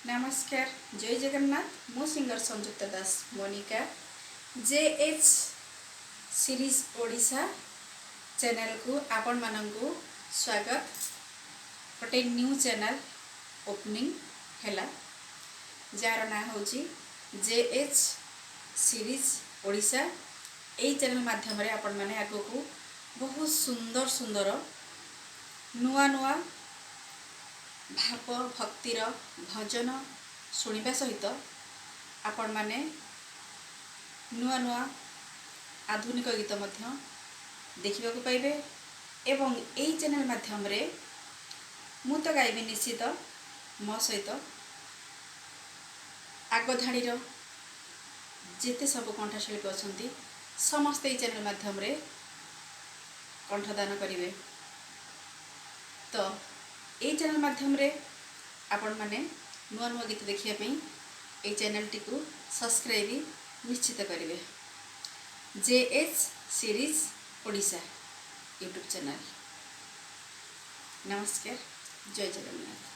ନମସ୍କାର, ଜୟ ଜଗନ୍ନାଥ। ମୁଁ ସିଙ୍ଗର ସଂଯୁକ୍ତା ଦାସ ମୋନିକା, ଜେ ଏଚ୍ ସିରିଜ୍ ଓଡ଼ିଶା ଚ୍ୟାନେଲକୁ ଆପଣମାନଙ୍କୁ ସ୍ୱାଗତ। ଗୋଟେ ନ୍ୟୁ ଚ୍ୟାନେଲ ଓପନିଂ ହେଲା, ଯାହାର ନାଁ ହେଉଛି ଜେ ଏଚ୍ ସିରିଜ୍ ଓଡ଼ିଶା। ଏଇ ଚ୍ୟାନେଲ ମାଧ୍ୟମରେ ଆପଣମାନେ ଆଗକୁ ବହୁତ ସୁନ୍ଦର ସୁନ୍ଦର, ନୂଆ ନୂଆ ଭାବ ଭକ୍ତିର ଭଜନ ଶୁଣିବା ସହିତ ଆପଣମାନେ ନୂଆ ନୂଆ ଆଧୁନିକ ଗୀତ ମଧ୍ୟ ଦେଖିବାକୁ ପାଇବେ। ଏବଂ ଏଇ ଚ୍ୟାନେଲ ମାଧ୍ୟମରେ ମୁଁ ତ ଗାଇବି ନିଶ୍ଚିତ, ମୋ ସହିତ ଆଗ ଧାଡ଼ିର ଯେତେ ସବୁ କଣ୍ଠଶିଳ୍ପୀ ଅଛନ୍ତି, ସମସ୍ତେ ଏଇ ଚ୍ୟାନେଲ ମାଧ୍ୟମରେ କଣ୍ଠଦାନ କରିବେ। ତ ଏଇ ଚ୍ୟାନେଲ ମାଧ୍ୟମରେ ଆପଣମାନେ ନୂଆ ନୂଆ ଗୀତ ଦେଖିବା ପାଇଁ ଏଇ ଚ୍ୟାନେଲଟିକୁ ସବସ୍କ୍ରାଇବ୍ ନିଶ୍ଚିତ କରିବେ। J H series Odisha YouTube channel. ନମସ୍କାର, ଜୟ ଜଗନ୍ନାଥ।